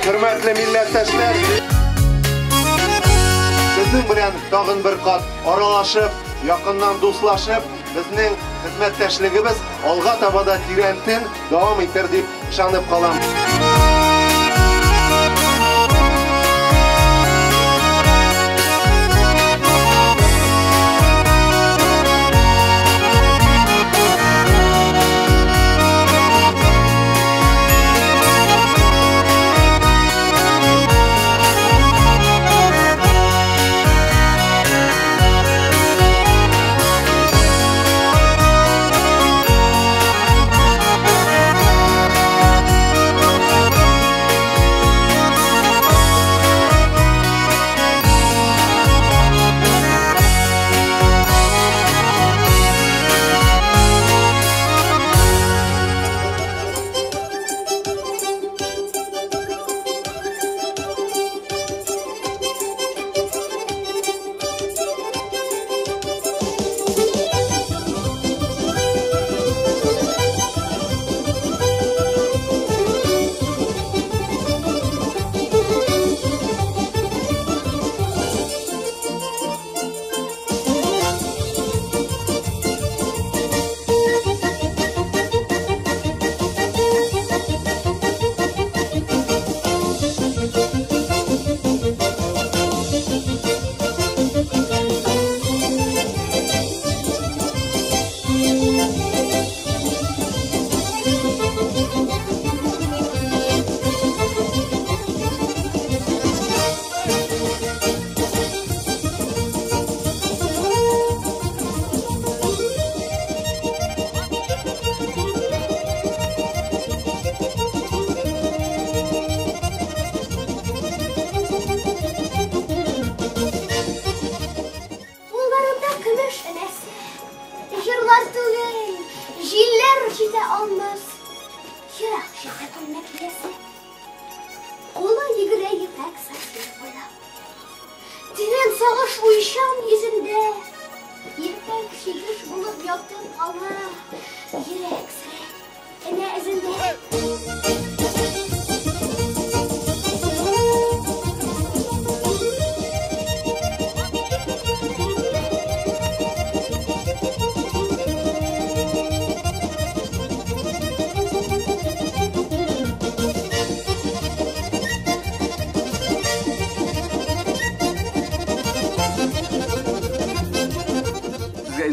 Хөрмәтле милләттәшләр, безнең белән тагын бер кат аралашып, якыннан дуслашып, безнең хезмәттәшлегебез алга таба да тирәнтен дәвам итер дип ышанып калам.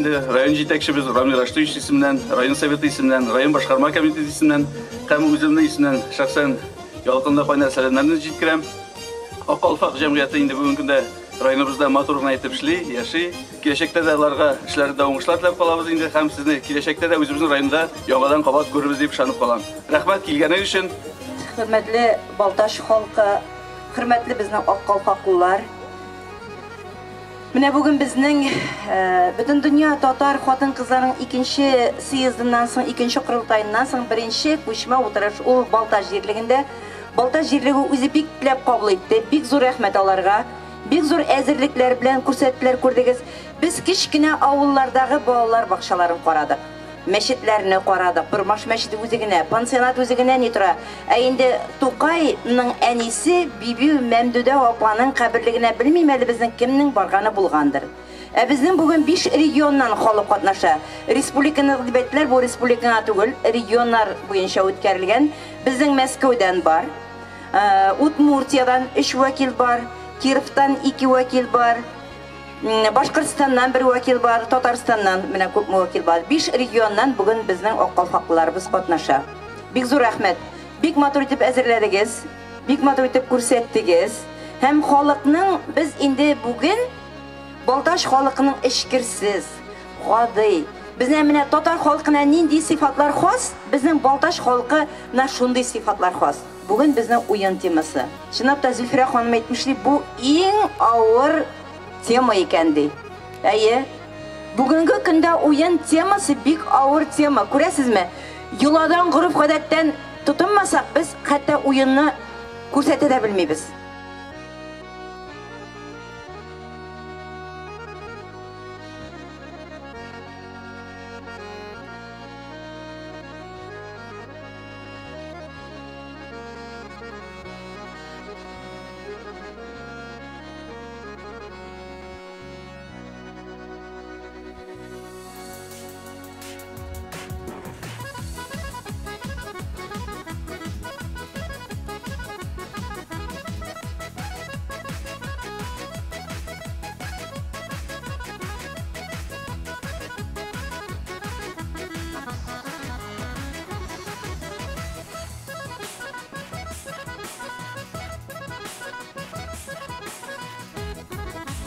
Район җитәкчебез Рамил Раштович исеменнән, район советы исеменнән, район башкарма комитеты исеменнән һәм үземнең исемнән шәхсән ялкынлы кайнар сәламнәрне җиткерәм. Ак калфак җәмгыяте инде бүгенге көндә районыбызда матур гына итеп эшли, яши. Киләчәктә дә аларга эшләрендә уңышлар теләп калабыз инде һәм сезне киләчәктә дә үзебезнең районда яңадан кабат күрербез дип ышанып калам. Рәхмәт килгәнегез өчен. Хөрмәтле Балтач халкы, хөрмәтле безнең ак калфаклылар. Менә бүген безнең бөтен дөнья татар хатын-кызларының икенче съездыннан соң, икенче корылтайыннан соң беренче күчмә утырыш ул Балтач җирлегендә. Балтач җирлеге үзе бик теләп кабул итте. Бик зур рәхмәт аларга. Бик зур әзерлекләр белән күрсәттеләр, күрдегез. Без кечкенә авыллардагы балалар бакчаларын карадык. Мәчетләрне карадык. Бормаш мәчете үзе генә, пансионат үзе генә ни тора. Ә инде Тукайның әнисе Биби Мәмдүдә апаның каберлегенә белмим әле безнең кемнең барганы булгандыр. Ә безнең бүген 5 регионнан халык катнаша. Республиканы дип әйттеләр, бу республикага түгел, регионнар буенча үткәрелгән. Безнең Мәскәүдән бар, Удмуртиядан 3 вәкил бар, Кировтан 2 вәкил бар, Башкортстаннан бер вәкил бар, Татарстаннан менә күпме вәкил бар. 5 регионнан бүген безнең ак калфаклыларыбыз катнаша. Бик зур рәхмәт. Бик матур итеп әзерләдегез, бик матур итеп күрсәттегез. Һәм халыкның без инде бүген Балтач халкының эчкерсез, гади. Безнең менә татар халкына нинди сыйфатлар хас, безнең Балтач халкы менә шундый сыйфатлар хас. Бүген безнең уен темасы. Чынлап та Зөлфирә ханым әйтмешли, бу иң авыр тема икән ди. Әйе. Бүгенге көндә уен темасы бик авыр тема. Күрәсезме? Йоладан, гореф-гадәттән тотынмасак, без хәтта уенны күрсәтә дә белмибез.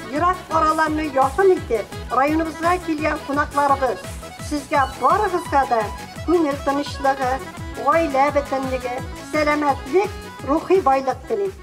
Ерак араларны якын итеп, районыбызга килгән кунакларыбыз, сезгә барыгызга да күңел тынычлыгы, гаилә бөтенлеге, сәламәтлек, рухи байлык телим.